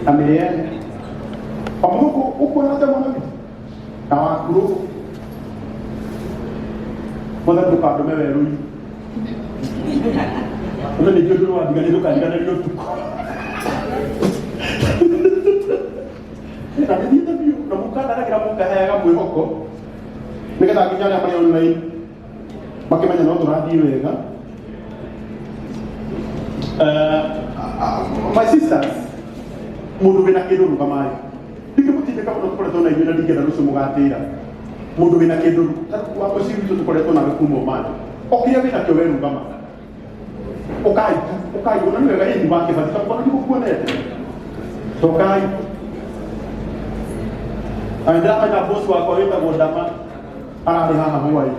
Amen. Pamuko ukuona ta mwana witũ na wakurũ mwathani ndũkandũme werũ-inĩ ũme ningĩ ũndũ wandiganĩria ndũkandiganĩrie ũtukũ na nĩthiĩte biũ na mũkandaragĩra mũkaheaga mwĩhoko nĩgetha nginya arĩa marĩ online makĩmenya no tũrathiĩ wega. My sisters, mũndũ wĩna kĩndũ rũgamai, ndingĩmũtindĩka mũno, tũkoretwo na inyuĩ na ndingĩenda rũciũ mũgatĩra mũndũ wĩna kĩndũ wa mũciĩ witũ tũkoretwo nawe kuma ũmande o kĩrĩa wĩna kĩo we rũgama ũkai tu ũkai ona nĩ wega ĩni wa kĩbathi tondũ kona ndigũkuonete tokai na ndĩramenya boss wakwa wĩtagwo Ndama ararĩ haha hwaĩ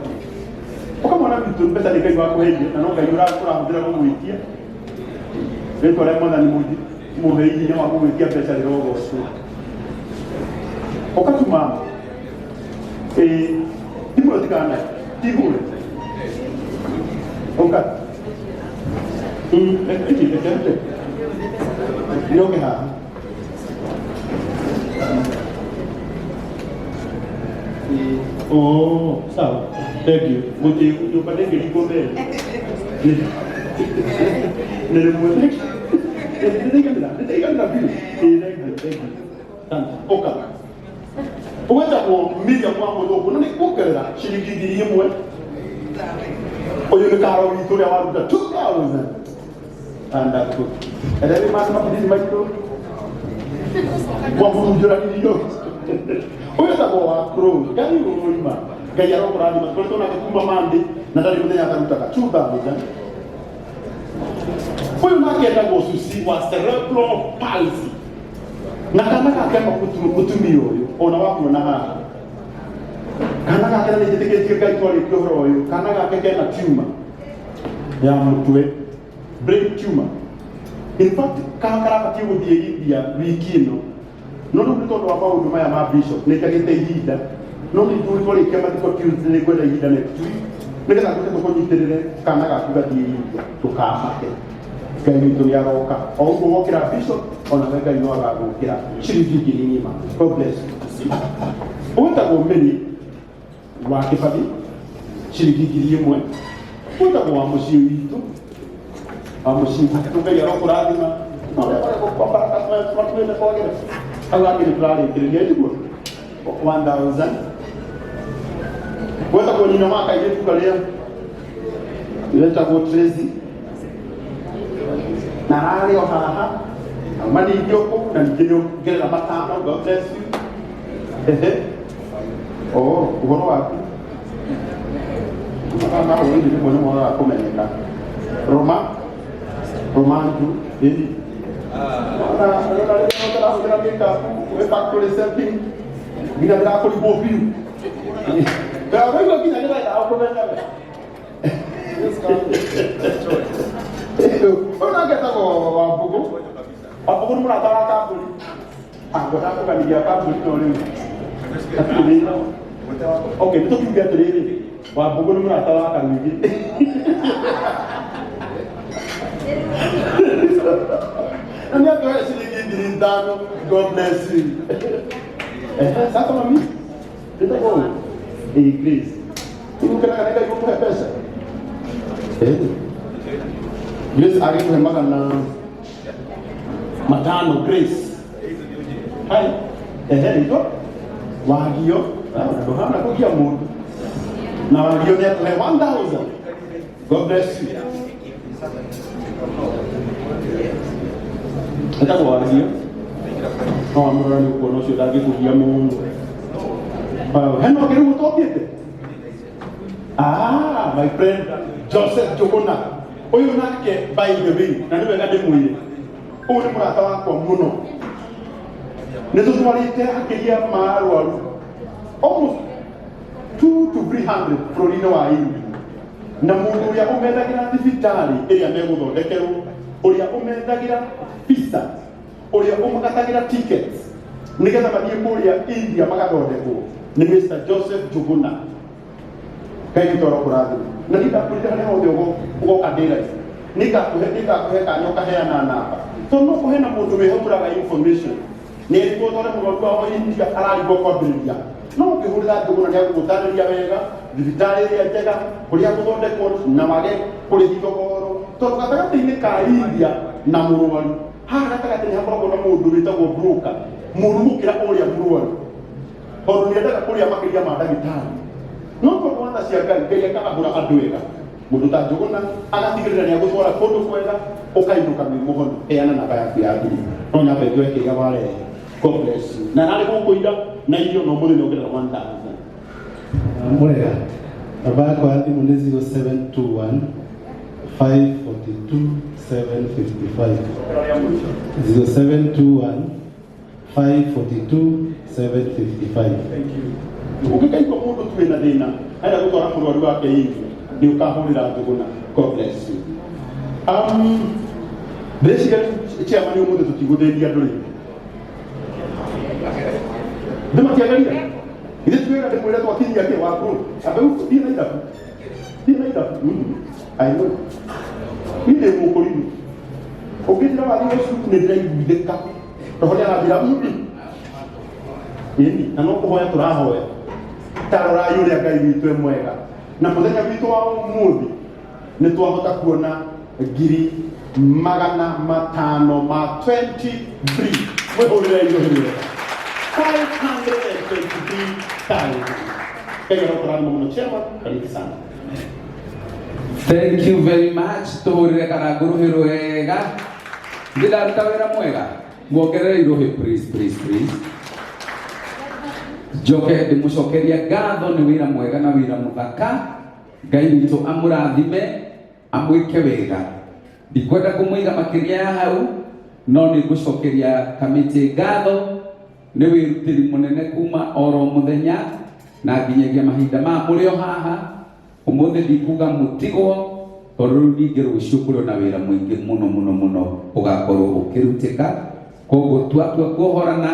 ũkamwona witũ mbeca nĩ Ngai wakũheire na no Ngai ũrahũthĩra gũgwĩtia rĩtwa rĩa mwathani mũhei hinya wa gũgwĩtia mbeca rĩrogocwo ũkatuma ĩĩ thimũ ĩyo tigana tihũre ũka ĩkĩ reke rute nĩoke haha. Oh, sawa. Thank you. Mũtĩ nyũmba ndĩngĩringwo mbere. Nĩ rĩmwe. Nĩndaiganĩra, nĩndaiganĩra biũ. Ĩĩ, thank you, thank you. Asante. Ũka. Ũgwĩtagwo Miriam wa Mũthũngũ na nĩ kuongerera ciringi 1,000. Ũyũ nĩ karo witũ ũrĩa waruta 2000. Tandatũ. Ereri ma makiriri maitũ. Mwahurunjũra irio. Ũyũ wĩtagwo wa Crow. Ngai ũroima. Ngai arokũrathima. Tũkoretwo nake kuma Monday na ndarĩ mũthenya atarutaga 2000. Ũyũ nake etagwo Susi wa cerebral palsy. Na kana gake mũtumia ũyũ ona wakuona haha. Kana gake na nĩnjĩtĩkĩtie Ngai twarĩtie ũhoro ũyũ. Kana gake kena tumor ya mũtwe, brain tumor. In fact, kaha karabatiĩ gũthiĩ India wiki ĩno, no rĩu nĩ tondũ wa maũndũ maya ma bishop nĩ njagĩte ihinda, no nĩ njũĩ twarĩkia mathiko Tuesday nĩ ngwenda ihinda next week nĩgetha tũke tũkũnyitĩrĩre kana gaku gathiĩ India, ndũkamake, Ngai witũ nĩ aroka. O ũguo wokĩra bishop, ona we Ngai no agagũkĩra ciringi 1,000 ng'ima. God bless you. Ũgwĩtagwo Mary wa kĩbathi ciringi 1,000, wĩtagwo wa mũciĩ witũ, wa mũciĩ witũ, Ngai arokũrathima na ũrĩa ũrĩa kwa baraka twatuĩte kwagĩra hau hangĩ nĩ tũrarĩkĩrĩria tiguo 1000. Wetagwo nyina wa kairĩtu karĩa wetagwo Tracy na ararĩ o haha auma ningĩ o kũu na ningĩ nĩ ongerera matano. God bless you. Ehe. Oh, ũhoro waku mathaa ma hwaĩ-inĩ rĩmwe nĩ moraga kũmenyeka roma romanju ĩni ona ona rĩrĩa ũtarahũthĩra makeup wĩ factory setting nginya ndĩrakũrigwo biũ. Ndĩraigua nginya ndĩrendaga kũmenya we. Ũyũ nake etagwo Wambũgũ. Wambũgũ nĩ mũrata wa kambuni. Ngwendaga kũganithia kambuni no rĩu hatirĩ thĩna. Okay, nĩ tũkiuge atĩrĩrĩ, Wambũgũ nĩ mũrata wa Karuigi na nĩ atũhe ciringi 5,000. God bless you. Ehe, sasa mami ndĩtagwo ũũ ĩĩ Grace, ũkenaga nĩ Ngai gũkũhe mbeca. Eh. Grace agĩkũhe 500. Grace hai ehe ito wagio. Ah, ndũhana kũgia mũndũ na wagio nĩ atũhe 1000. God bless you. Etagwo wagio no wamũrora nĩ ũkuona ũcio ndangĩkũgia mũno. Hena ũngĩ rĩu ũtokĩte. Ah, my friend Joseph Njuguna ũyũ nake, by the way, na nĩ wega ndĩmwĩre, ũyũ nĩ mũrata wakwa mũno, nĩ tũtwarĩte akĩria ma arwaru almost 2 to 300 bũrũri-inĩ wa India, na mũndũ ũrĩa ũmethagĩra thibitarĩ ĩrĩa megũthondekerwo, ũrĩa ũmethagĩra visa, ũrĩa ũmagatagĩra tickets nĩgetha mathiĩ kũrĩa India magathondekwo nĩ Mr. Joseph Njuguna. Ngai witũ arokũrathima na nĩngakũrire harĩa hothe ũgoka ndĩra ici nĩngakũhe kanya ũkaheana namba. Tondũ no kũhe na mũndũ wĩhagũraga information nĩ erĩtwo tware mũrwaru wao India, ararigwo kwambĩrĩria. No ũngĩhũrĩra Njũgũna, nĩ agũgũtarĩria wega thibitarĩ ĩrĩa njega kũrĩa gũthondekwo na wage kũrĩhi thogoro, tondũ gatagatĩ-inĩ ka India na mũrwaru haha gatagatĩ nĩ hakoragwo na mũndũ wĩtagwo broker mũru gũkĩra ũrĩa mũrwaru, tondũ nĩendaga kũrĩa makĩria ma ndagĩtarĩ. No tondũ wa tha cia Ngai, Ngai akahagũra andũ ega, mũndũ ta Njũgũna agatigĩrĩra nĩ agũtwara kũndũ kwega, ũkainũka wĩ mũhonu. Heana namba yaku ya thimũ, no nyambe njoe kĩrĩa warehe. God bless you. Na narĩ gũkũ ira na irio no mũthenya ongerera 1000. Mwega. Namba yakwa ya thimũ nĩ 0721 542 755. 0721 542 755. Thank you. Ũngĩkaigua mũndũ tu wĩna thĩna enda gũtwara mũrwaru wake India, nĩ ũkahũrĩra Njũgũna. God bless you. Ndĩreciria chairman, ũmũthĩ tũtigũthĩnia andũ rĩngĩ. Ndĩmatiagaria ithe tuwĩra ndĩmwĩre twakinyia kĩ wakũ ambe thiĩ na ithabu, thiĩ na ithabu. I know niĩ ndĩ mũkũrinũ, ũngĩnjĩra wathiĩ gũcuku nĩ ndĩraiguithĩka, roho nĩ aranjĩra ĩni, na no kũhoya tũrahoya. Ta rorai ũrĩa Ngai witũ e mwega, na mũthenya witũ wa ũmũthĩ nĩ twahota kuona 523,000. Mwĩhũrĩre irũhĩ rwega, 523,000. Ngai arokũrathima mũno. Chairman, karibu sana. Thank you very much. Tuhurire karangũrũhĩ rwega. Ndĩraruta wĩra mwega. Muongerere irũhĩ, please, please, please. Njoke ndĩmũcokeria ngatho nĩ wĩra mwega na wĩra mũthaka. Ngai witũ amũrathime, amwĩke wega. Ndikwenda kũmũiga makĩria ya hau, no nĩ ngũcokeria kamĩtĩ ngatho nĩ wĩrutĩri mũnene kuma oro mũthenya na nginyagia mahinda maya mũrĩ o haha. Ũmũthĩ ndikuga mũtigwo, tondũ rĩu ningĩ rũciũ kũrĩ na wĩra mũingĩ mũno mũno mũno ũgakorwo ũkĩrutĩka. Koguo twatua kuohorana,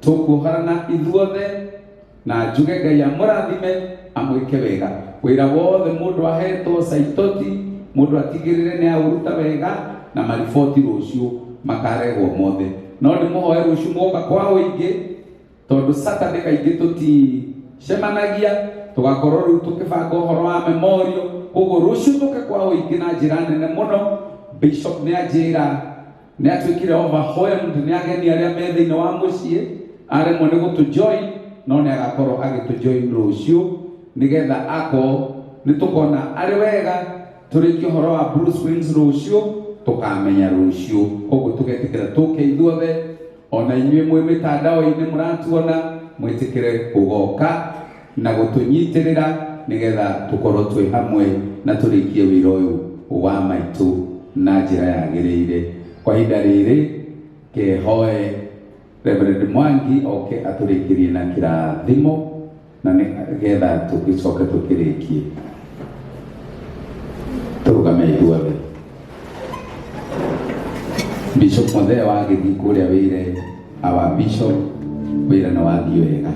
tũkuohorana ithuothe, na njuge Ngai amũrathime, amwĩke wega. Wĩra wothe mũndũ ahetwo saitoti, mũndũ atigĩrĩre nĩ aũruta wega, na mariboti rũciũ makarehwo mothe. No ndĩmũhoe rũciũ mũgoka kwa ũingĩ, tondũ Saturday kaingĩ tũticemanagia, tũgakorwo rĩu tũkĩbanga ũhoro wa memorial. Koguo rũciũ tũke kwa ũingĩ na njĩra nene mũno. Bishop nĩ anjĩra nĩ atuĩkire overwhelmed nĩ ageni arĩa me thĩinĩ wa mũciĩ, aremwo nĩ gũtũjoin, no nĩ agakorwo agĩtũjoin rũciũ, nĩgetha akorwo nĩ tũkona arĩ wega tũrĩkie ũhoro wa Bruce Wings rũciũ, tũkamenya rũciũ. Koguo tũgetĩkĩra tũke ithuothe, ona inyuĩ mwĩ mĩtandao-inĩ mũratuona, mwĩtĩkĩre gũgoka na gũtũnyitĩrĩra, nĩgetha tũkorwo twĩ hamwe na tũrĩkie wĩra ũyũ wa maitũ na njĩra yagĩrĩire. Kwa ihinda rĩrĩ kehoe Reverend Mwangi oke atũrĩkĩrie na kĩrathimo, na nĩgetha tũgĩcoke tũkĩrĩkie. Tũrũgame ithuothe. Bishop Muthee wagĩthiĩ kũrĩa wĩre our bishop wĩra nĩ wathiĩ wega.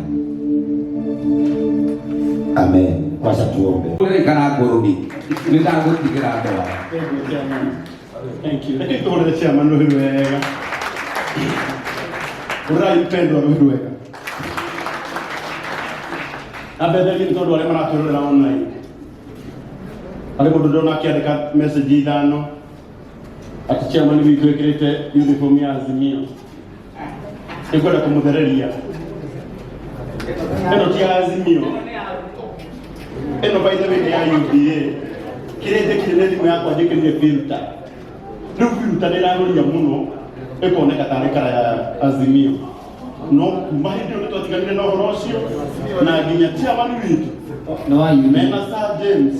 Amen. Wacha tuombe. Ũrĩkana ngũrũni nĩ ndagũtigĩra andũ aya. Thank you, chairman. Thank you. Reke tũhũrĩre chairman rũhĩ rwega. Hũrĩrai mpendwa rũhĩ rwega. Na mbenderie nĩ tondũ arĩa maratwĩrorera online. Harĩ mũndũ ndĩrona akĩandĩka message ithano atĩ chairman witũ ĩkĩrĩte uniform ya Azimio. Nĩngwenda kũmũthereria. Ĩno ti ya Azimio. Ĩno by the way nĩ ya UDA. Kĩrĩa njĩkire nĩ thimũ yakwa njĩkĩrire filter. Rĩu filter nĩ ĩragũria mũno, ĩkoneka tarĩ kara ya Azimio. No kuma hĩndĩ ĩyo nĩ twatiganire na ũhoro ũcio, na nginya chairman witũ Nĩ wa mena Sir James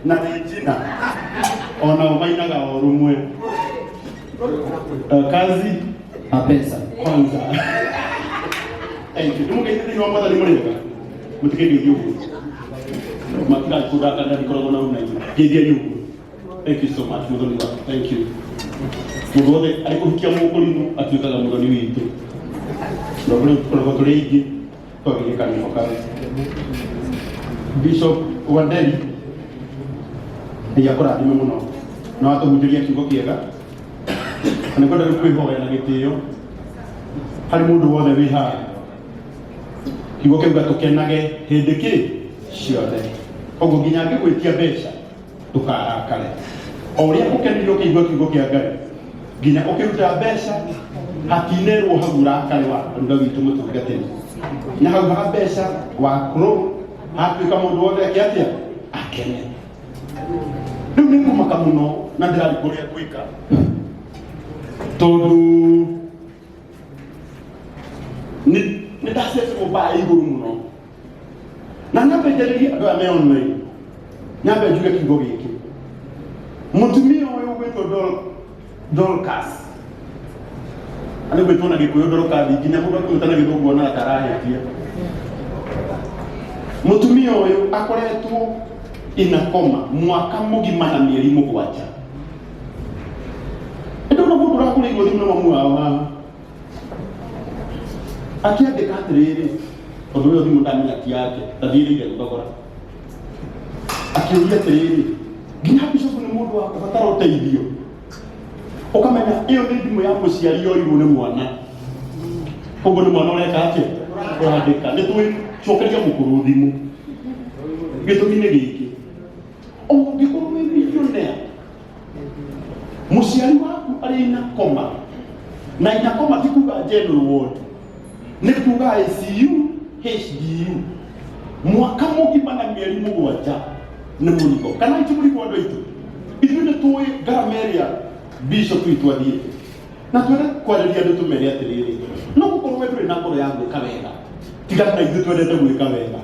na Regina onao mainaga o rũmwe. Kazi mapesa. Kwanza. Thank you. Ndĩmũgeithie thĩinĩ wa Mwathani. Mũrĩega? Mũtikĩngeithie ũguo, matigakũrakarĩra, ndikoragwo na una inyuĩ. Ngeithiai ũguo. Thank you so much, mũthoni wa. Thank you. Mũndũ wothe arĩ kũhikia mũkũrinũ atuĩkaga mũthoni witũ. No rĩu tũkoragwo tũrĩ aingĩ twagĩire kanitha kau. Bishop Wanderi, Ngai akũrathime mũno na watũhunjĩria kiugo kĩega. Na nĩ kwenda rĩu kwĩhoya na gĩtĩo harĩ mũndũ wothe wĩ haha. Kiugo kĩuga tũkenage hĩndĩ kĩ ciothe. Koguo nginya angĩgwĩtia mbeca ndũkarakare. O ũrĩa ũkenire ũkĩigua kiugo kĩa Ngai, nginya ũkĩruta mbeca hatinerwo hau ũrakare wa ruga witũ mũtungatĩri. Na hau ha mbeca wakũrũ hatuĩka mũndũ wothe eke atĩa akene. Rĩu nĩ ngũmaka mũno na ndĩrarĩ kũrĩa ngwĩka tondũ nĩ ndacecwo mbaa igũrũ mũno na nyambe njarĩrie andũ aya me online, nyambe njuge kiugo gĩkĩ. Mũtumia ũyũ ũgwĩtwo Dorcas, nĩ gwĩtwo na Gĩkũyũ Dorcas, nginya mũndũ akĩmwĩta na Gĩthũngũ onaga ta arahĩtia. Mũtumia ũyũ akoretwo ina koma mwaka mũgima na mĩeri 7. Ĩndĩ ona mũndũ ũrahũrĩirwo thimũ na mamu wao haha akĩandĩka atĩrĩrĩ, tondũ ĩyo thimũ ndamenya ti yake, ndathiĩrĩire thogora, akĩũria atĩrĩrĩ, nginya bishop nĩ mũndũ wa kũbatara ũteithio. Ũkamenya ĩyo nĩ thimũ ya mũciari yoirwo nĩ mwana, koguo nĩ mwana ũreka atĩa, ũrandĩka. Nĩ twĩcokeria mũkũrũ thimũ. Gĩtũmi nĩ gĩkĩ, ũngĩkorwo wĩ millionaire, mũciari waku arĩ ina koma, na ina koma ti kuga general ward, nĩ kuga ICU HDU mwaka mũgima na mĩeri 7 nĩ mũrigo. Kana ti mũrigo andũ aitũ? Ithuĩ nĩ tũĩ ngarama ĩrĩa bishop witũ athiĩte, na twende kwarĩria andũ tũmere atĩrĩrĩ, no gũkorwo we ndũrĩ na ngoro ya gwĩka wega, tigana na ithuĩ twendete gwĩka wega,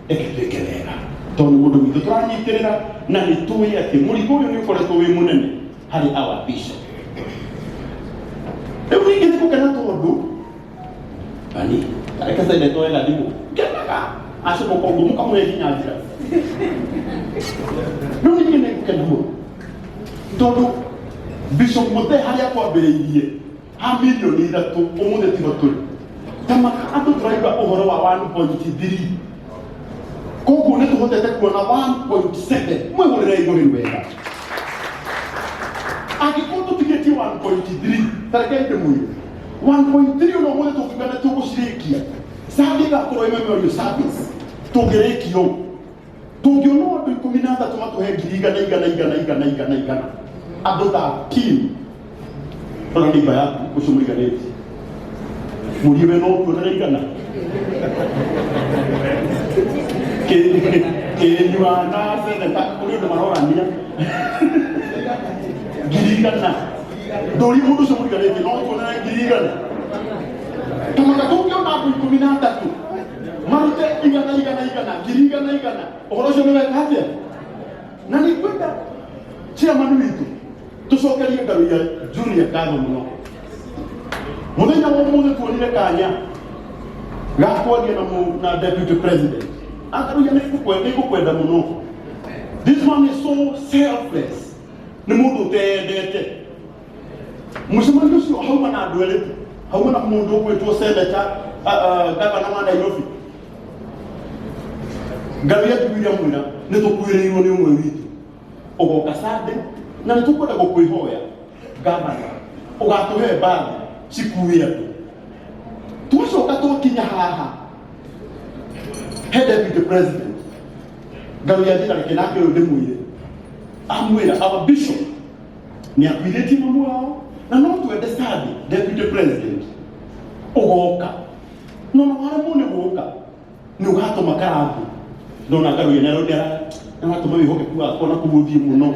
reke twĩke wega tondũ nĩ mũndũ witũ tũranyitĩrĩra, na nĩ tũĩ atĩ mũrigo ũyũ nĩ ũkoretwo wĩ mũnene harĩ our bishop. Rĩu ningĩ nĩ gũkena tondũ ani reke sendetwo wega thimũ ngenaga acomoka ũguo mũkamũhe nginya njĩra. Rĩu ningĩ nĩ gũkena mũno tondũ Bishop Mũthee harĩa kwambĩrĩirie ha mirioni 3, ũmũthĩ tiho tũrĩ. Tamaka andũ tũraiga ũhoro wa 1.3, koguo nĩ tũhotete kuona 1.7. Mwĩhũrĩre igũrũ wega. Angĩkorwo tũtigĩtie 1.3, tareke ndĩmwĩre 1.3 ona ũmũthĩ tũngiuga nĩ tũgũcirĩkia Sunday ĩgakorwo ĩ memorial service, tũngĩrĩkia ũũ tũngĩona andũ 13 matũhe ngiri igana igana igana igana igana igana, andũ 13. Rora neighbor yaku ũcio mũriganĩtie, mũrie we no kuonere igana kĩnyua na seneta kũrĩ ũndũ marorania ngiri igana. Ndũrie mũndũ ũcio mũriganĩtie no tuonere ngiri igana. Tamaka tũngĩona andũ 13 marute igana igana igana ngiri igana igana, ũhoro ũcio nĩ weka atĩa? Na nĩ ngwenda chairman witũ tũcokerie Ngaruiya Junior ngatho mũno. Mũthenya wa ũmũthĩ tuonire kanya ga kwaria na na deputy president. Ngaruiya nĩ ngũkwenda mũno. This man is so selfless, nĩ mũndũ ũteyendete. Mũcemanio ũcio hauma na andũ erĩ tu, hauma na mũndũ ũgwĩtwo senator, gavana wa Nairobi. Ngaruiya njiguire mwĩra nĩ tũkuĩrĩirwo nĩ ũmwe witũ, ũgoka Sunday na nĩ tũkwenda gũkwĩhoya gavana ũgatũhe mbathi cikue andũ. Twacoka twakinya haha he deputy president, Ngaruiya njĩra reke nake ũyũ ndĩmwĩre, amwĩra our bishop nĩ akuithĩtie mamu wao na no twende Sunday deputy president ũgoka, no no waremwo nĩ gũka nĩ ũgatũma karangu. Ndona Ngaruiya nĩ aratũma wĩhokeku wakwa na kũu ũthiĩ mũno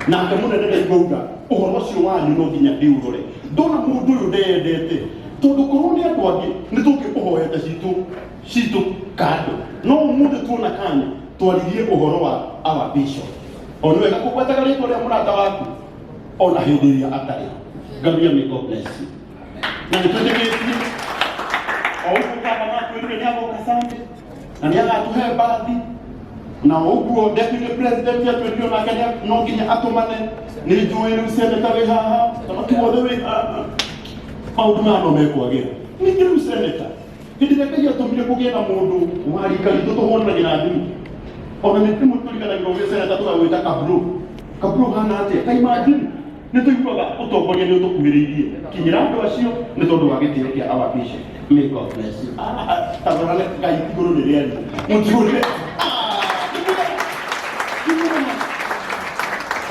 nake mũnene ndaigauga ũhoro ũcio wanyu no nginya ndĩũrore. Ndona mũndũ ũyũ ndeyendete, tondũ korwo nĩ andũ angĩ nĩ tũngĩkũhoete citũ citũ kando, no ũmũthĩ tuona kanya twaririe ũhoro wa our bishop. O nĩ wega kũgwetaga rĩtwa rĩa mũrata waku ona hĩndĩ ĩrĩa atarĩ. Ngaruiya, may God bless you. Na nĩ twĩtĩkĩtie o ũguo baba natwĩrire nĩ agoka Sunday na nĩ agatũhe mbathi, na o ũguo deputy president atwĩrire onake no nginya atũmane. Nĩ njũĩ rĩu seneta wĩ haha, thamaki wothe wĩ haha, maũndũ maya no mekwagĩra. Ningĩ rĩu seneta, hĩndĩ ĩrĩa Ngai atũmire kũgĩe na mũndũ wa rika ritũ tũhũranagĩra thimũ, ona nĩ rĩmwe tũriganagĩrwo gwĩ seneta tũgagwĩta kabro kabro hana atĩa, ta imagine. Nĩ tũiguaga ũtongoria nĩ ũtũkuhĩrĩirie. Kinyĩra andũ acio nĩ tondũ wa gĩtĩo kĩa our bishop. May God bless you. Ta rora Ngai igũrũ nĩ rĩaria. Mũtihũrĩre.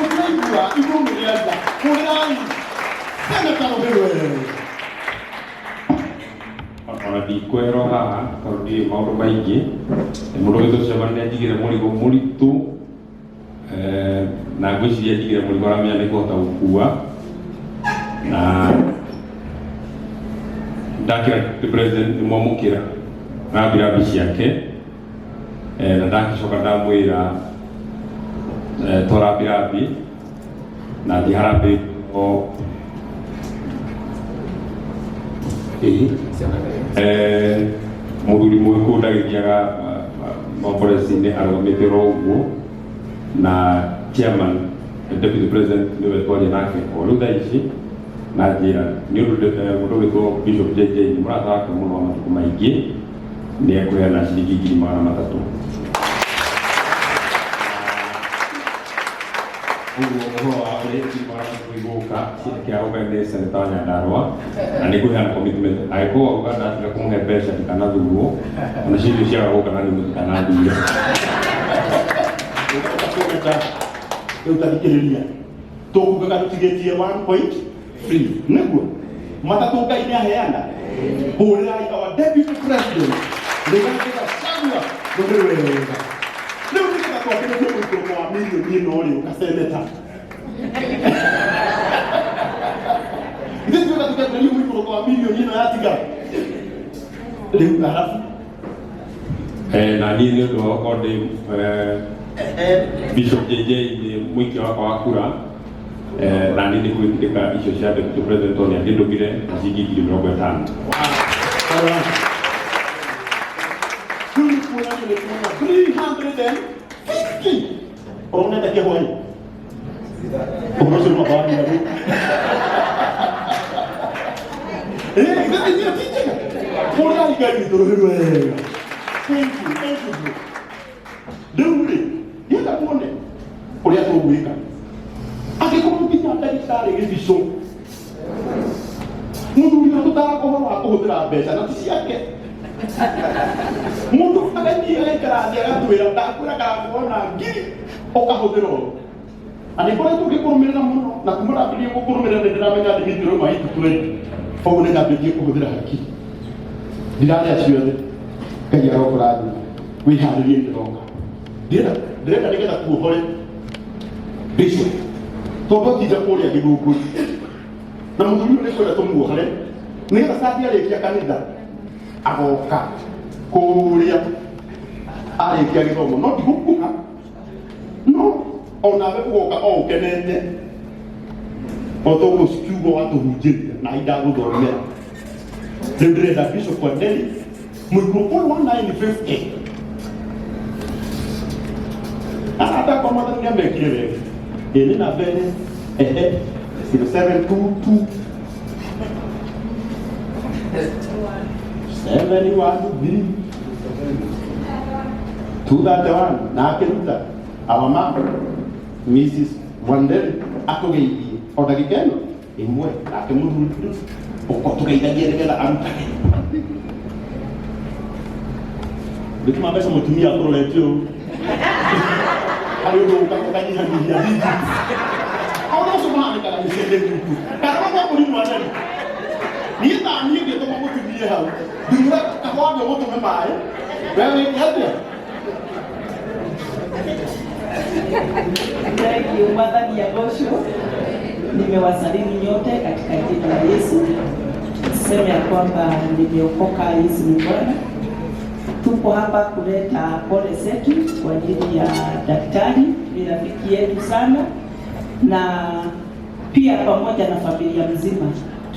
Ũtiraigua igũrũ nĩ rĩaria. Hũrĩrai. Seneta Rũhĩrwe. Ona ndikwĩrwo haha tondũ ndiũĩ maũndũ maingĩ. Mũndũ witũ Cemani nĩ anjigĩre mũrigo mũritũ, na ngwĩciria anjigĩre mũrigo aramenya nĩ ngũhota gũkua, na ndakĩra the president nĩ mwamũkĩra rambirambi ciake, na ndagĩcoka ndamwĩra, to rambirambi na thiĩ harambĩ o mũthuri mũgĩkũyũ ndagĩthiaga maboresi-inĩ arũgamĩte oro ũguo, na chairman deputy president nĩwe twaria nake o rĩu thaa ici, na njĩra nĩ ũndũ mũndũ ũgwĩtwo Bishop JJ nĩ mũrata wake mũno wa matukũ maingĩ, nĩ ekũheana ciringi 300,000. Ũguo ũhoro wa ũrĩa 300,000 igũka kĩa ũga nĩ seneta wa Nyandarua, na nĩ ngũheana commitment angĩkorwo auga ndatiga kũmũhe mbeca ndikanathurwo, ona ciringi ciaga gũka na nĩ mũtikanathure. Rĩu tathikĩrĩria, tũkugaga tũtigĩtie 1.3 nĩguo matatũ Ngai nĩ aheana. Hũrĩrai our deputy president Rigathĩ Gachagua rũhĩ wega. Rĩu nĩgetha twambĩrĩrie mũikũrũko wa mirioni ĩno rĩ, ũka seneta ithuĩ tuoka tũkambĩrĩria mũikũrũko wa mirioni ĩno yatigara rĩu arabu. Na niĩ nĩ ũndũ wa gũkorwo ndĩ Bishop JJ nĩ mũikia wakwa wa kura, na niĩ nĩ gwĩtĩka icio cia deputy president tondũ nĩ angĩndũmire na ciringi 50,000. Rĩu nĩ kuonania nĩ kuona 350 ũronete kĩhwaĩ ũhoro ũcio nĩ mabawanyira rĩu. Ithe ti njega. Hũrĩrai Ngai witũ rũhĩ rwega. Thank you, thank you, bro. Rĩu rĩ, ndĩrenda muone ũrĩa tũgwĩka angĩkorwo nginya ndagĩtarĩ gĩbicũ mũthuri ũyũ tũtaraga ũhoro wa kũhũthĩra mbeca na ti ciake, mũndũ agathiĩ agaikara thĩ agatwĩra ndakwĩra karakuona ngiri ũkahũthĩra ũũ, na nĩ ngoretwo ngĩkũrũmĩrĩra mũno, na kuma ndambĩrĩria gũkũrũmĩrĩra nĩ ndĩramenya Dimitri ũyũ wa itu koguo nĩ ndambĩrĩrie kũhũthĩra hakiri, ndirarĩa ciothe. Ngai arokũrathima, wĩharĩrie, ndĩroka, ndĩrenda nĩgetha tuohore bishop tondũ atinda kũrĩa gĩthũngũri, na mũthuri ũyũ nĩ kwenda tũmuohore nĩgetha Sunday arĩkia kanitha agoka kũrĩa arĩkia gĩthomo, no ndigũkuha, no onawe ũgoka o ũkenete o toguo kiugo watũhunjĩria na indagũthomera. Rĩu ndĩrenda Bishop Wanderi mũikũrũko ũyũ wa 950 arata akwa mwathani nĩ amekire wega. Ĩ nĩ namba ĩrĩ ehe 0722 713 231 na akĩruta our mom Mrs. Wanderi atũgeithie o ndagĩka ĩno ĩmwe, nake mũthuri ũko tũgeithagie nĩgetha arutage gĩtuma mbeca mũtumia akũrorete ũũ harĩ ũndũ ũkaga ũkanyihanyihia digit. Maũndũ macio mahanĩkaga mĩciĩ-inĩ gwitũ kana ũguo mũrimũ Wanderi niĩ ta niĩ ngĩtũma mũtumie hau ndimũra kahwambe ũgũtũme maĩ we wĩke atĩa? Thank you, Mwathani agocwo. Nimewasalimu nyote katika jina la Yesu. Tuseme ya kwamba nimeokoka, Yesu ni Bwana. Tuko hapa kuleta pole zetu kwa ajili ya daktari, ni rafiki yetu sana, na pia pamoja na familia mzima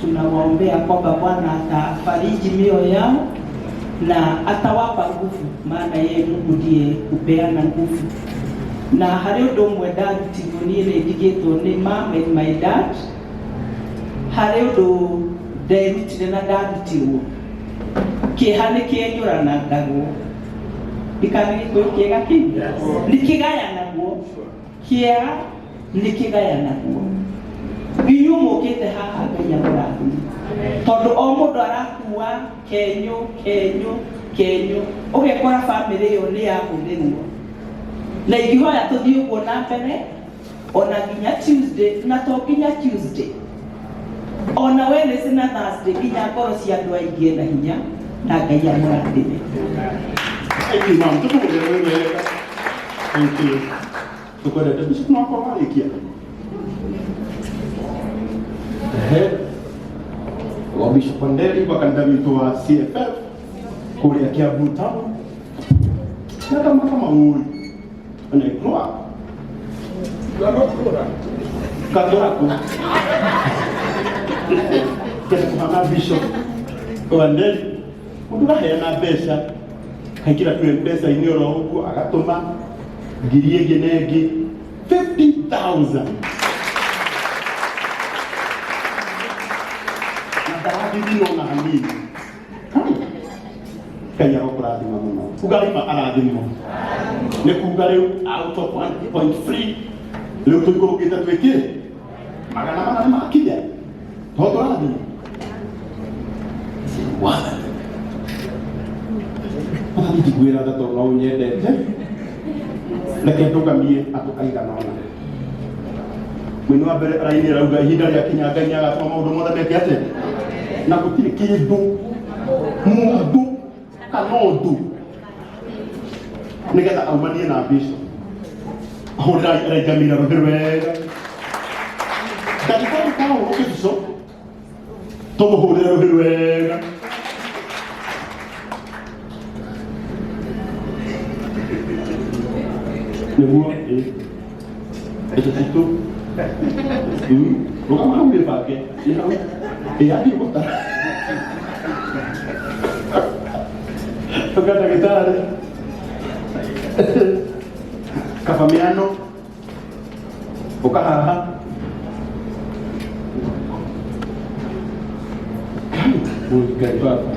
tunawaombea kwamba Bwana atafariji mioyo yao na atawapa nguvu, maana yeye Mungu ndiye kupeana nguvu. Na harĩ ũndũ ũmwe ndarutirwo niĩ nĩ ndigĩtwo nĩ mom and my dad, harĩ ũndũ nderutire na ndarutirwo, kĩeha nĩ kĩenyũranangagwo, ndikana gĩkũyũ kĩega kĩu nĩ kĩgayanagwo, kĩeha nĩ kĩgayanagwo. Inyuĩ mũkĩte haha Ngai amũrathime, tondũ o mũndũ arakua kenyũ kenyũ kenyũ, ũgekora bamĩrĩ ĩyo nĩ yahũthĩrwo. Na ingĩhoya tũthiĩ ũguo na mbere ona nginya Tuesday, na to nginya Tuesday, ona Wednesday na Thursday, nginya ngoro cia andũ aingĩ na hinya, na Ngai amũrathime. Thank you, ma'am. Tũkũgũrĩra wĩ wega. Thank you. Tũkwendete Bishop no akorwo warĩkia. Ehe. Wa Bishop Wanderi wa kanitha witũ wa CFF kũrĩa Kiambu town. Na kama kama ũĩ. When I grow up. You are not grown up. Katũraku. Kenda kũhana Bishop Wanderi. Mũndũ ũraheana mbeca kaingĩra tu mbeca-inĩ oro ũguo agatũma ngiri ĩngĩ na ĩngĩ 50,000 na ndarathithina ona hanini. Ngai arokũrathima mũno. Kuga rĩma arathimwo nĩ kuga rĩu out of 1.3 rĩu tũikũrũkĩte twĩkĩ 400 nĩ makinya to tũrathiĩ wathani. Mwathani, njiguĩra tha tondũ no ũnyendete. Reke ndũgamie andũ aigana ũna. Mũini wa mbere araini arauga ihinda rĩakinya Ngai nĩagatũma maũndũ mothe meke atĩa, na gũtirĩ kĩndũ mũndũ kana ũndũ nĩgetha aumanie na bishop. Hũrĩrai araingamĩra rũhĩ wega ndagĩtarĩ Paũlũ Kĩbico, tũmũhũrĩre rũhĩ wega. Nĩguo ĩ mbeca citũ. Rũgama hau wĩbange, ĩ hau ĩ athiĩ gũtara ũka ndagĩtarĩ kabamiano ũka haha. Ngai Baba.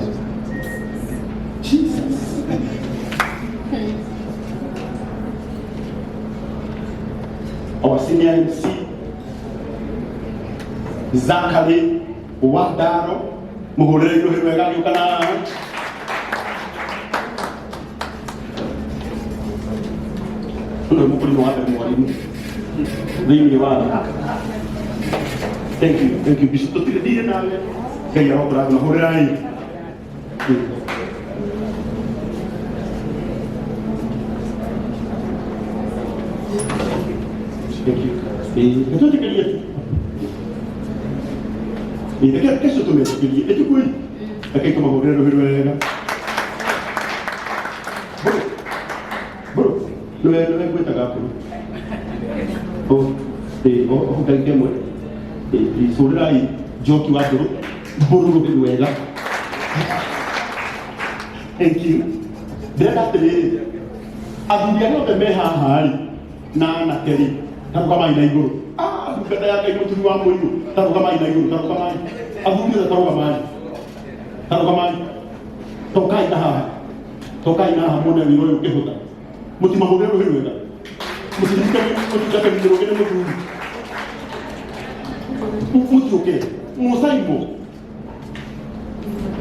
Jesus. Our senior MC Zachary Wandaro, mũhũrĩre iruhĩ wega agĩũka na haha. Ũyũ mũkũrinũ wa mbere mwarimu thĩinĩ wa thĩ. Thank you, thank you Bishop. Tũtirĩ ndirĩ nawe. Ngai arokũrathima. Hũrĩrai. Thank you. Nĩtwĩtĩkĩrie tu. Reke kesho tũmetĩkĩrie. Ĩtukũi. Reke tũmahũrĩre rũhĩ rwega. Mbũrũ. Mbũrũ. Nĩwe ngwĩtaga mbũrũ. Oh, oh, ndagĩka ĩmwe. Please, hũrĩrai Njoki wa Mbũrũ. Mbũrũ rũhĩ rwega. Thank you. Ndĩrenda atĩrĩrĩ, athuri arĩa othe me haha rĩ, na anake rĩ, ta rũgamai na igũrũ. Ah, ndungata ya Ngai mũturi wa mũirũ, ta rũgamai na igũrũ, ta rũgamai. Athuri othe ta rũgamai. Ta rũgamai. Tokai na haha. Tokai na haha muone wĩra ũyũ ũkĩhũtha. Mũtimahũrĩre rũhĩ rwega. Mũtirikane mũrũge nĩ mũthuri. Mũtiũke. Mũcaimũ.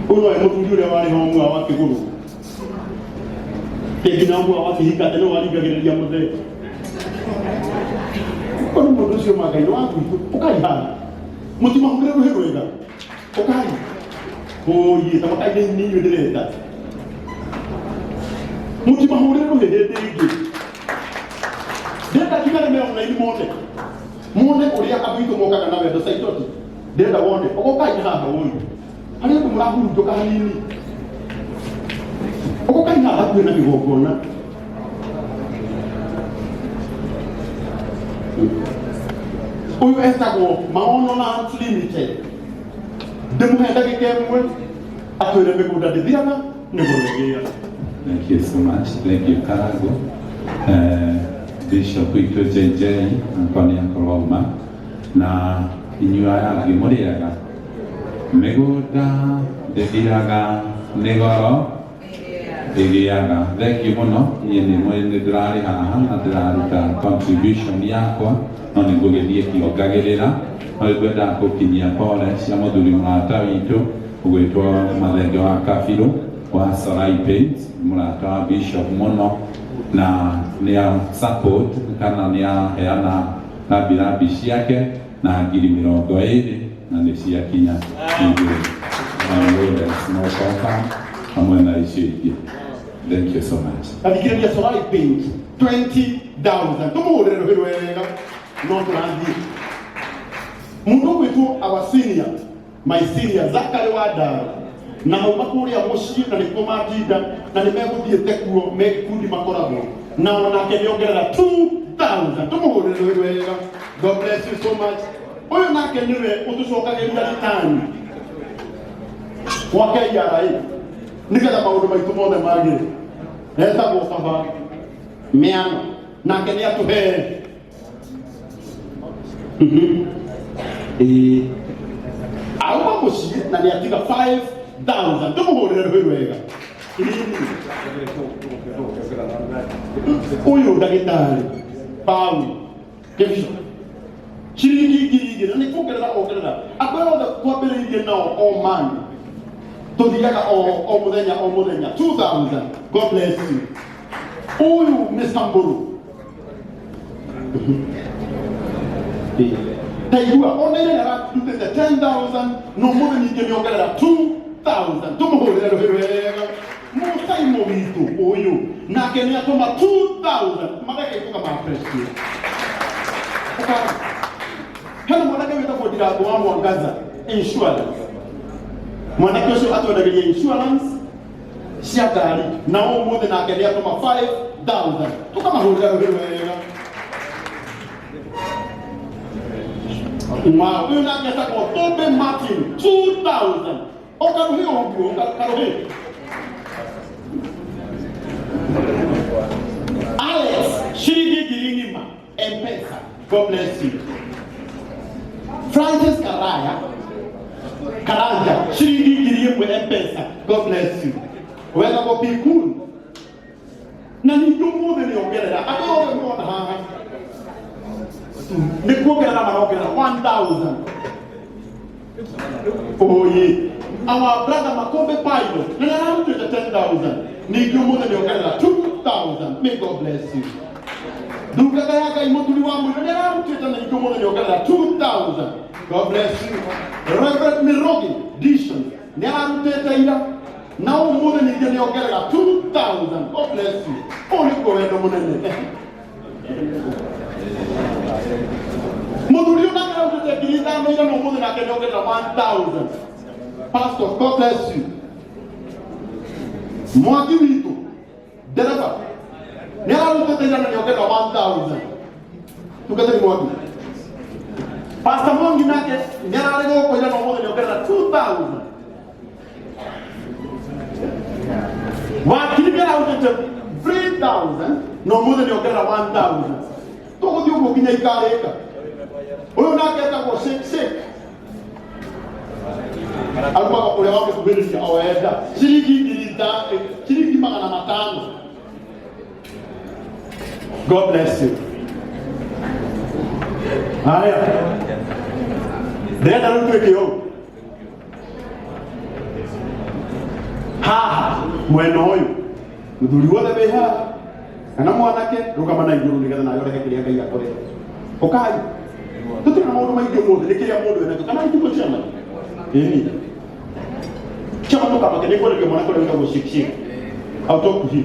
Ũyũ nowe mũthuri ũrĩa warĩ ho mũa wa kĩgũrũ. Nginya mũa wa kĩhika atĩ nĩwe waringagĩrĩria mũthee. Ũyũ nĩ mũndũ ũcio ma Ngai nĩ wa gwitũ. Ũkai haha. Mũtimahũrĩre rũhĩ rwega. Ũkai. Ũiĩ, ta makai nĩ inyuĩ ndĩreta. Mũtimahũrĩre rũhĩ hĩndĩ ĩngĩ. Ndĩrenda nginya arĩa me online mone. Mone ũrĩa andũ aitũ mokaga na wendo saitoti. Ndĩrenda wone. Ũgokai haha ũyũ. Harĩa andũ mũrahurunjũka hanini. Ũgokai haha hakuhĩ na kĩgongona. Ũyũ etagwo Maono Lands Limited. Ndĩmũhe ndagĩka ĩmwe atwĩre mĩgũnda ndĩthiraga nĩguo ĩgĩaga. Thank you so much. Thank you, Karago. Bishop witũ JJ akwa nĩ akorwo auma na inyuĩ aya angĩ mũrĩaga mĩgũnda ndĩthiraga nĩ goro ĩgĩaga. Thank you mũno. Niĩ nĩ nĩ ndĩrarĩ haha na ndĩraruta contribution yakwa no nĩ ngũgĩthiĩ kĩongagĩrĩra. No ngwendaga gũkinyia pole cia mũthuri mũrata witũ ũgwĩtwo Mathenge wa Kabirũ wa Sorai Paints, mũrata wa Bishop mũno, na nĩ a support kana nĩ aheana rambirambi ciake na 20,000 na nĩ ciakinya igũrũ. Na hamwe na icio ingĩ. Thank you so much. Athikĩrĩria, Sorai Paint 20,000, tũmũhũrĩre rũhĩ rwega. No tũrathiĩ mũndũ ũgwĩtwo our senior, my senior Zakari wa Ndaro, na mauma kũrĩa mũciĩ na nĩkuo matinda na nĩ megũthiĩte kuo me gĩkundi makoragwo na onake nĩongerera 2000, tũmũhũrĩre rũhĩ rwega. God bless you so much. Ũyũ nake nĩwe ũtũcokagĩria ritani wa KRA nĩgetha maũndũ maitũ mothe magĩre, etagwo Baba Mĩano, nake nĩ atũhe ĩĩ auma mũciĩ na nĩ atiga 5000, tũmũhũrĩre rũhĩ rwega. Ũyũ ndagĩtarĩ Paul Kĩbico, ciringi 2,000, na nĩ kuongerera ongerera. Andũ arĩa othe twambĩrĩirie nao o mani tũthiaga o mũthenya o mũthenya, 2000. God bless you. Ũyũ Mr. Mbũrũ, taigua ona ire ararutĩte 10,000, no mũthĩ ningĩ nĩongerera 2000, tũmũhũrĩre rũhĩ rwega. Mũcaimo witũ ũyũ nake nĩ atũma 2000, mareke tũkama appreciate. Hena mwanake wĩtagwo Ndirango wa Mwangaza Insurance. Mwanake ũcio atwendagĩria insurance cia ngari, na ũmũthĩ nake nĩ atũma 5000, tũkamahũrĩra rũhĩ rwega. Wow, ũyũ nake etagwo Tobe Martin, 2000, ũkarũhĩ ũguo karũhĩ. Alex, ciringi 1,000 M-Pesa. God bless you. Francis Karaya Karanja, ciringi 1,000 M-Pesa. God bless you. Wetagwo Pikun na ningĩ ũmũthĩ nĩ ongerera. Andũ othe mũrona haha nĩ kuongerera marongerera 1000. Oye, our brother Makombe Pilot na nĩ ararutĩte 10,000, ningĩ ũmũthĩ nĩ ongerera 2000. May God bless you. Ndungata ya Ngai mũturi wa mũiro nĩ ararutĩte na ningĩ ũmũthĩ nĩ ongerera 2000. God bless you. Reverend Mirogi Dishon nĩ ararutĩte ira na ũmũthĩ ningĩ nĩ ongerera 2000. God bless you. Ũũ nĩguo wendo mũnene. Mũthuri ũyũ nake ararutĩte 5,000 ira na ũmũthĩ nake nĩ ongerera 1000. Pastor, God bless you. Mwangi witũ ndereba nĩ ararutĩte ira na nĩ ongerera 1000. Tungatĩri Mwangi, Pastor Mwangi nake nĩ ararĩ gũkũ ira na ũmũthĩ nĩ ongerera 2000. Wakiri nĩ ararutĩte 3000 na ũmũthĩ nĩ ongerera 1000. Tũgũthiĩ ũguo nginya ikarĩka. Ũyũ nake etagwo Shake Shake, arumaga ũrĩa wamũkuhĩrĩria o enda, ciringi ciringi 500. God bless you. Haya, ndĩrenda rĩu twĩke ũũ haha mwena ũyũ. Mũthuri wothe wĩ haha kana mwanake, rũgama na igũrũ nĩgetha nawe ũrehe kĩrĩa Ngai akũrehe. Ũkai, tũtirĩ na maũndũ maingĩ ũmũthĩ, nĩ kĩrĩa mũndũ enakĩo kana itiguo ciama ĩni chama tũkamake. Nĩ kwereria mwanake ũrĩa wĩtagwo Shake Shake. I'll talk to him.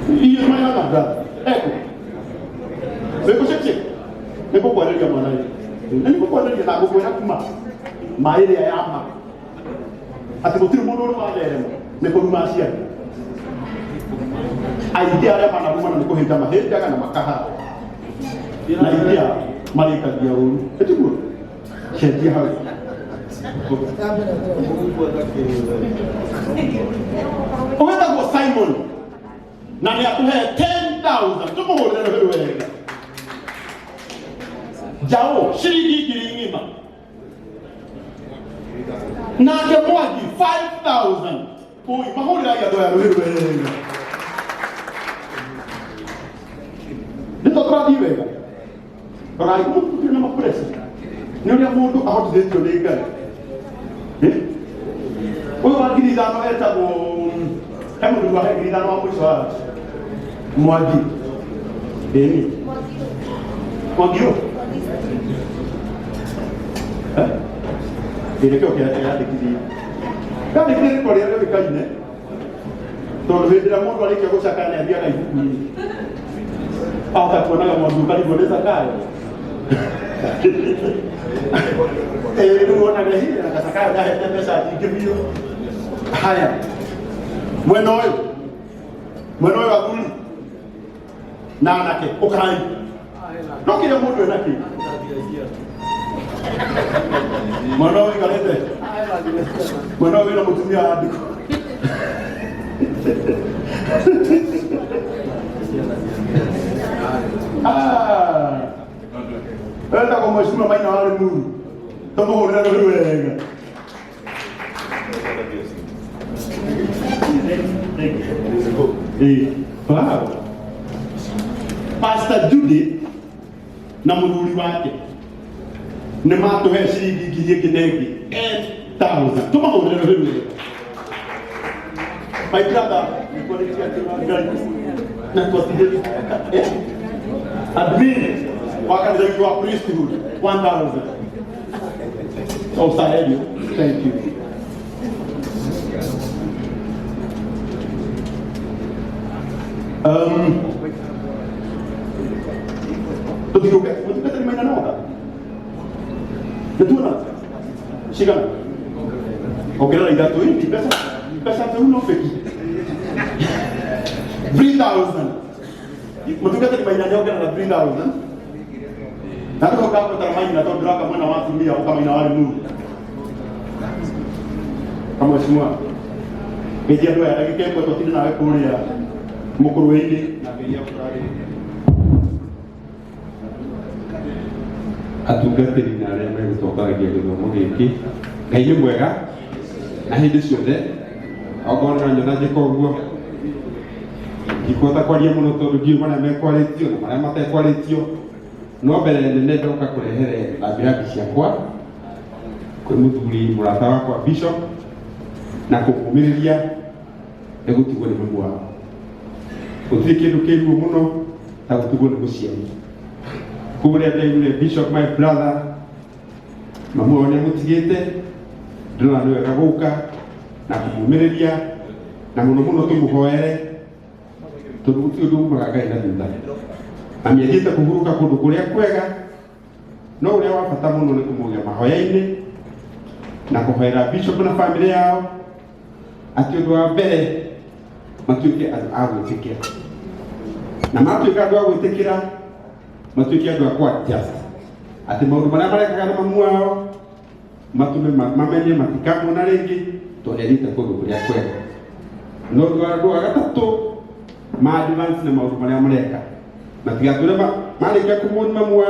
He is my younger brother. Eko. Wĩkũ Shake Shake? Nĩ ngũkwarĩria mwana ũyũ. Na nĩ ngũkwarĩria na ngũkwĩra kuma ma ĩrĩa ya ma atĩ gũtirĩ mũndũ ũrĩ watherema nĩ kũruma aciari aingĩ arĩa manarumana nĩ kũhĩnda mahĩndaga na makahara na aingĩ ao marĩkagia ũru, ĩtiguo cenjia hau. Ũgĩtagwo Simon na nĩ atũhe 10,000, tũmũhũrĩre rũhĩ wega. Njaũ, ciringi 1,000. Nake Mwangi, 5000. Ui, mahũrĩrai andũ aya rũhĩ rwega. Nĩ to tũrathiĩ wega, rorai mũtũtirĩ na mapressure nĩ ũrĩa mũndũ ahotithĩtio nĩ Ngai. Ũyũ wa 5,000 etagwo he mũndũ wa 5,000 wa mũico wa Mwangi. Ĩni Mwangi ũ? Ĩ nĩkĩo kĩandĩkithie kandĩkithie rĩtwa rĩrĩa rĩũĩkaine tondũ hĩndĩ ĩrĩa mũndũ arĩkia gũcakaya nĩ athiaga ibuku-inĩ ahota kuonaga Mwangi ũkarigwo nĩ Zakayo. Rĩu wonaga hihi na Zakayo ndahete mbeca nyingĩ biũ. Haya, mwena ũyũ athuri na anake ũkai no kĩrĩa mũndũ ena kĩ mwena ũyũ ũikarĩte mwena ũyũ wĩna mũtumia wa ndiko. Etagwo mheshimiwa Maina wa Limuru tũmũhũrĩre rũhĩ wega. Wow. Pastor Judy na mũthuri wake nĩ matũhe ciringi ngiri ĩngĩ na ĩngĩ 10,000 tũmahũrĩre rũhĩ wega. My brother, Ngai na twatindĩte admin wa kanitha witũ wa priesthood 1,000. Oh, Sahelio, thank you. Tũthiũke mũtungatĩri Maina nĩwoka nĩtuona cigana ongerera ithatũ ĩ mbeca mbeca tũu no beki 3,000 mũtungatĩri Maina nĩongerera 3,000 na tũcoka gwetara Maina tondũ ndĩroka mwena wa atumia ũka Maina wa Limuru kamweshimua geithia andũ aya ndagĩka ĩmwe twatinde nawe kũrĩa mũkũrwe-inĩ na Ngai akũrathime. Atungatĩri na arĩa megũtongoragia gĩthomo gĩkĩ, Ngai nĩ mwega na hĩndĩ ciothe. Okorwo nĩ ũranyona njĩka ũguo ndikũhota kwaria mũno tondũ ndiũĩ marĩa mekwarĩtio na marĩa matekwarĩtio, no mbere nene ndoka kũrehere rambirambi ciakwa kwĩ mũthuri mũrata wakwa Bishop na kũmũmĩrĩria nĩ gũtigwo nĩ mamu wao. Gũtirĩ kĩndũ kĩruo mũno ta gũtigwo nĩ mũciari. Koguo rĩrĩa ndaiguire Bishop my brother mamu wao nĩ amũtigĩte, ndĩrona nĩ wega gũka na kũmũmĩrĩria na mũno mũno tũmũhoere tondũ gũtirĩ ũndũ umaga Ngai na thutha. Mami athiĩte kũhurũka kũndũ kũrĩa kwega, no ũrĩa wa bata mũno nĩ kũmũiga mahoya-inĩ na kũhoera Bishop na famĩlĩ yao atĩ ũndũ wa mbere matuĩke andũ a gwĩtĩkĩra, na matuĩka andũ a gwĩtĩkĩra matuĩke andũ a kũ-adjust atĩ maũndũ marĩa marekaga na mamu wao matũme mamenye matikamuona rĩngĩ tondũ nĩathiĩte kũndũ kũrĩa kwega. No ũndũ wa gatatũ ma advance na maũndũ marĩa mareka matigatũre marĩkia kũmuona mamu wao.